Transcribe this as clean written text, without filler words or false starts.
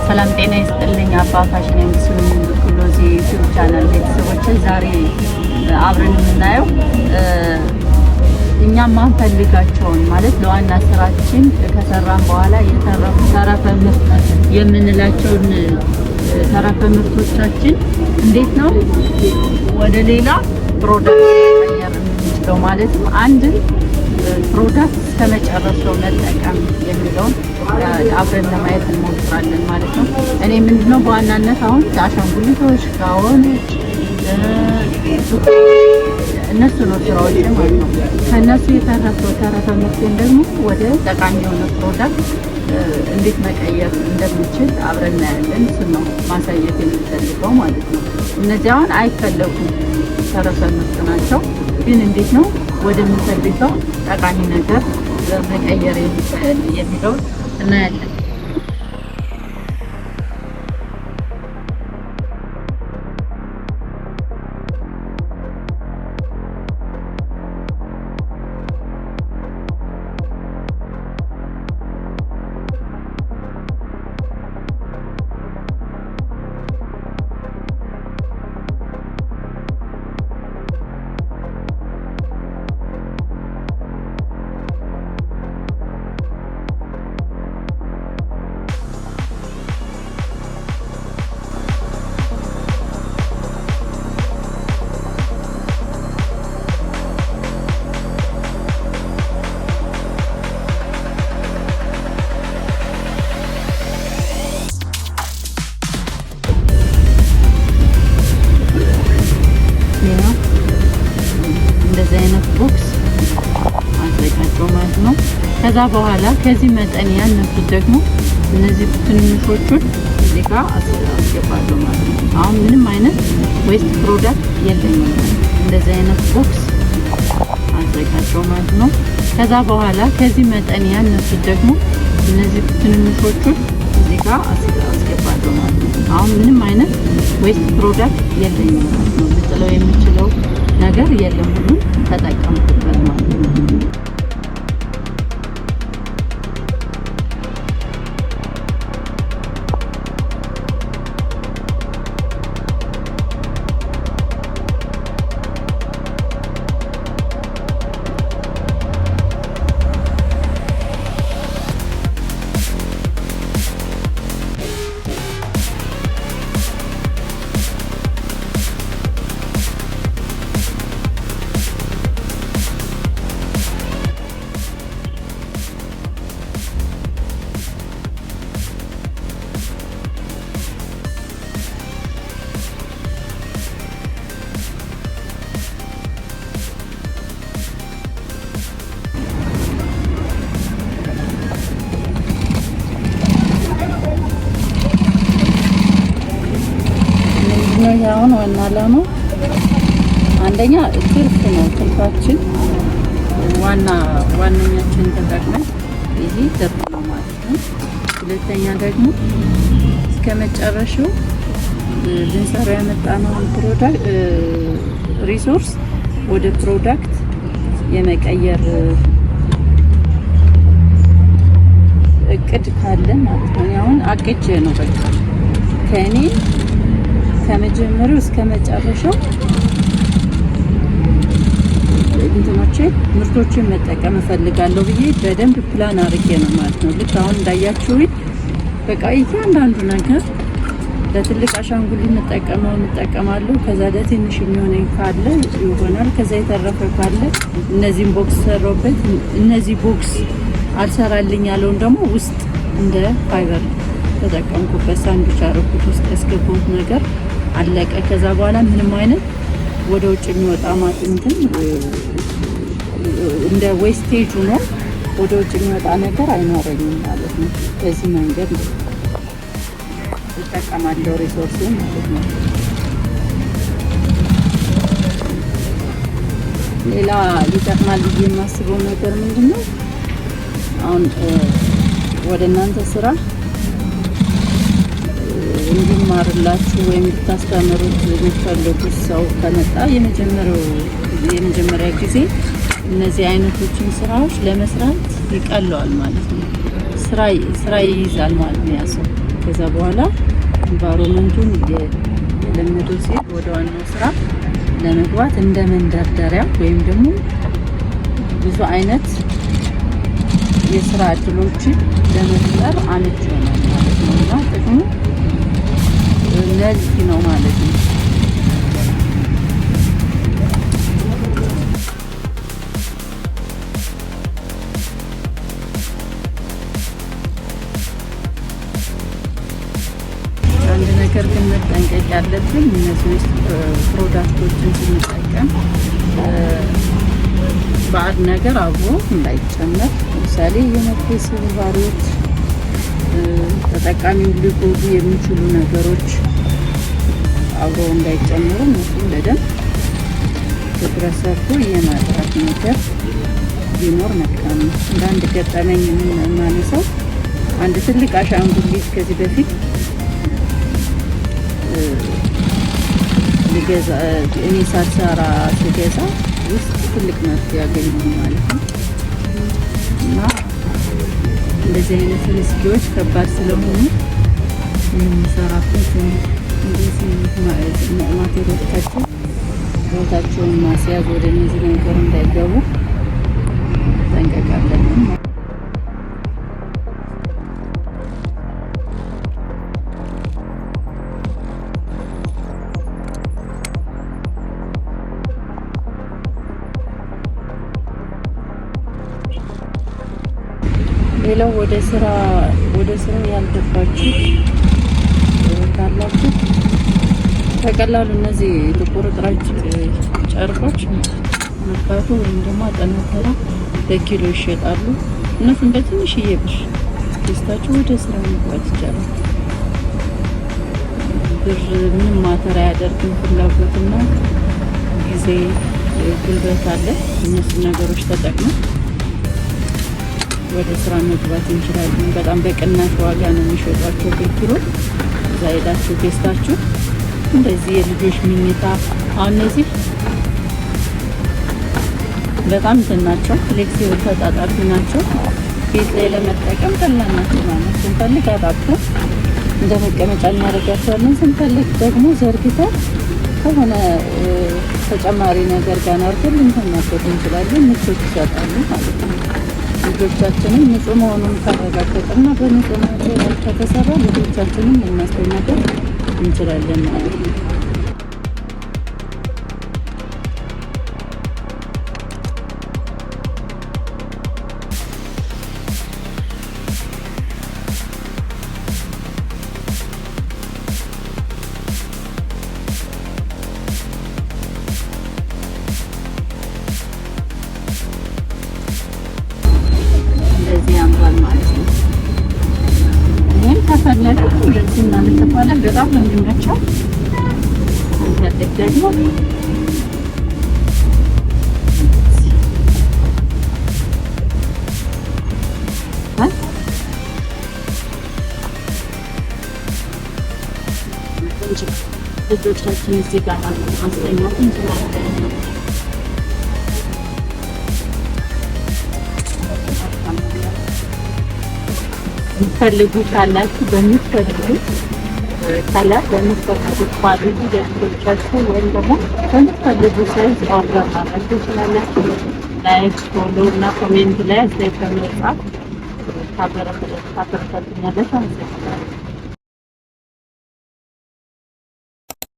ሰላም ጤና ይስጥልኝ። አባ Fashion and Sewing Clothes YouTube channel ቤተሰቦች፣ ዛሬ አብረን የምናየው እኛ ማንፈልጋቸውን፣ ማለት ለዋና ስራችን ከሰራን በኋላ የተረፉ ተረፈ ምርት የምንላቸውን ተረፈ ምርቶቻችን እንዴት ነው ወደ ሌላ product መቀየር የምንችለው፣ ማለትም አንድን product እስከ መጨረሻው መጠቀም የሚለውን አብረን ለማየት እንሞክራለን ማለት ነው። እኔ ምንድነው በዋናነት አሁን አሻንጉሊቶች፣ ጋወኖች እነሱ ነው ስራዎች ማለት ነው። ከእነሱ የተረፈው ተረፈ ምርቴን ደግሞ ወደ ጠቃሚ የሆነ product እንዴት መቀየር እንደምችል አብረን እናያለን። እሱን ነው ማሳየት የምፈልገው ማለት ነው። እነዚህ አሁን አይፈለጉም፣ ተረፈ ምርት ናቸው። ግን እንዴት ነው ወደምንፈልገው ጠቃሚ ነገር መቀየር የሚለውን እናያለን። እንደዚህ አይነት box አዘጋጀው ማለት ነው። ከዛ በኋላ ከዚህ መጠን ያነሱት ደግሞ እነዚህ ትንንሾቹን እዚህ ጋር አስገባለሁ ማለት ነው። አሁን ምንም አይነት waste product የለኝም። እንደዚህ አይነት box አዘጋጀው ማለት ነው። ከዛ በኋላ ከዚህ መጠን ያነሱት ደግሞ እነዚህ ትንንሾቹን እዚህ ጋር አስገባለሁ ማለት ነው። አሁን ምንም አይነት waste product የለኝም ማለት ነው። ልጥለው የምችለው ነገር የለም። ሁሉም ተጠቀምኩበት ማለት ነው። ምንድነው ይሄ አሁን ዋና ዓላማው? አንደኛ ትርፍ ነው። ትርፋችን ዋና ዋነኛችን ተጠቅመን ይሄ ትርፍ ነው ማለት ነው። ሁለተኛ ደግሞ እስከ መጨረሻው ልንሰራው ያመጣነውን product resource ወደ product የመቀየር እቅድ ካለን ማለት ነው። አሁን አቅጄ ነው፣ በቃ ከእኔ ከመጀመሪያው እስከ መጨረሻው እንትኖቼ ምርቶችን መጠቀም እፈልጋለሁ ብዬ በደንብ ፕላን አድርጌ ነው ማለት ነው። ልክ አሁን እንዳያችሁኝ በቃ እያንዳንዱ ነገር ለትልቅ አሻንጉሊት የምጠቀመውን እጠቀማለሁ። ከዛ ለትንሽ የሚሆነኝ ካለ ይሆናል። ከዛ የተረፈ ካለ እነዚህን box ሰራሁበት። እነዚህ box አልሰራልኝ ያለውን ደግሞ ውስጥ እንደ ፋይበር ተጠቀምኩበት። ሳንዱች አደረኩት፣ ውስጥ ያስገባሁት ነገር አለቀ። ከዛ በኋላ ምንም አይነት ወደ ውጭ የሚወጣ እንትን እንደ wastage ሆኖ ወደ ውጭ የሚወጣ ነገር አይኖረኝም ማለት ነው። በዚህ መንገድ ነው እጠቀማለሁ resource ማለት ነው። ሌላ ይጠቅማል ብዬ የማስበው ነገር ምንድን ነው? አሁን ወደ እናንተ ስራ እንዲማርላችሁ ወይም እንድታስተምሩት የሚፈልጉት ሰው ከመጣ የመጀመሪያ ጊዜ እነዚህ አይነቶችን ስራዎች ለመስራት ይቀለዋል ማለት ነው። ስራ ይይዛል ማለት ነው ያ ሰው። ከዛ በኋላ environment ኡን የለመደው ሲሄድ ወደ ዋናው ስራ ለመግባት እንደ መንደርደሪያ ወይም ደግሞ ብዙ አይነት የስራ እድሎችን ለመፍጠር አመች ይሆናል ማለት ነው እና ጥቅሙ multi ነው ማለት ነው። አንድ ነገር ግን መጠንቀቅ ያለብን እነዚህ waste product ኦችን ስንጠቀም ባዕድ ነገር አብሮ እንዳይጨመር፣ ለምሳሌ የመርፌ ስብርባሪዎች፣ ተጠቃሚውን ሊጎዱ የሚችሉ ነገሮች አብሮ እንዳይጨምሩ እነሱም በደንብ ትኩረት ሰርቶ የማጥራት ነገር ቢኖር መልካም ነው። እንደ አንድ ገጠመኝ የማነሳው አንድ ትልቅ አሻንጉሊት ከዚህ በፊት ልገዛ እኔ ሳልሰራ ስገዛ ውስጥ ትልቅ መርፌ ያገኘሁ ማለት ነው። እና እንደዚህ አይነት risk ኦች ከባድ ስለሆኑ የምንሰራበት እንደዚህ material ኦቻችን ቦታቸውን ማስያዝ ወደ እነዚህ ነገር እንዳይገቡ መጠንቀቅ አለብን። ሌላው ወደ ስራ ያልገባችሁ ካላችሁ በቀላሉ እነዚህ ቁርጥራጭ ጨርቆች መርካቶ ወይም ደግሞ አጠናተራ በኪሎ ይሸጣሉ። እነሱን በትንሽዬ ብር ገዝታችሁ ወደ ስራ መግባት ይቻላል። ብር ምንም matter አያደርግም። ፍላጎትና ጊዜ ጉልበት አለ። እነሱ ነገሮች ተጠቅመን ወደ ስራ መግባት እንችላለን። በጣም በቅናሽ ዋጋ ነው የሚሸጧቸው በኪሎ። እዛ ሄዳችሁ ገዝታችሁ እንደዚህ የልጆች ምኝታ አሁን እነዚህ በጣም እንትን ናቸው፣ flexible ተጣጣፊ ናቸው። ቤት ላይ ለመጠቀም ቀላል ናቸው ማለት ነው። ስንፈልግ አጣጥፈን እንደ መቀመጫ እናደርጋቸዋለን። ስንፈልግ ደግሞ ዘርግተን ከሆነ ተጨማሪ ነገር ጋር አድርገን ልንተኛበት እንችላለን። ምቾት ይሰጣሉ ማለት ነው። ልጆቻችንም ንጹህ መሆኑን ካረጋገጥና በንጹህ material ከተሰራ ልጆቻችንን ልናስተኛበት እንችላለን ማለት ነው። እንደዚህ ያምራል ማለት ነው። ይህም ከፈለግን እንደዚህ እናነጥፋለን። በጣም ነው የሚመቸው። ስንፈልግ ደግሞ ልጆቻችን እዚህ ጋር ማስተኛት እንችላለን። የምትፈልጉ ካላችሁ በምትፈልጉት color፣ በምትፈልጉት quality ለልጆቻችሁ ወይም ደግሞ በምትፈልጉ size order ማድረግ ትችላላችሁ። Like፣ follow እና comment ላይ አስተያየት በመጻፍ ታበረታቱኛላችሁ። አመሰግናለሁ።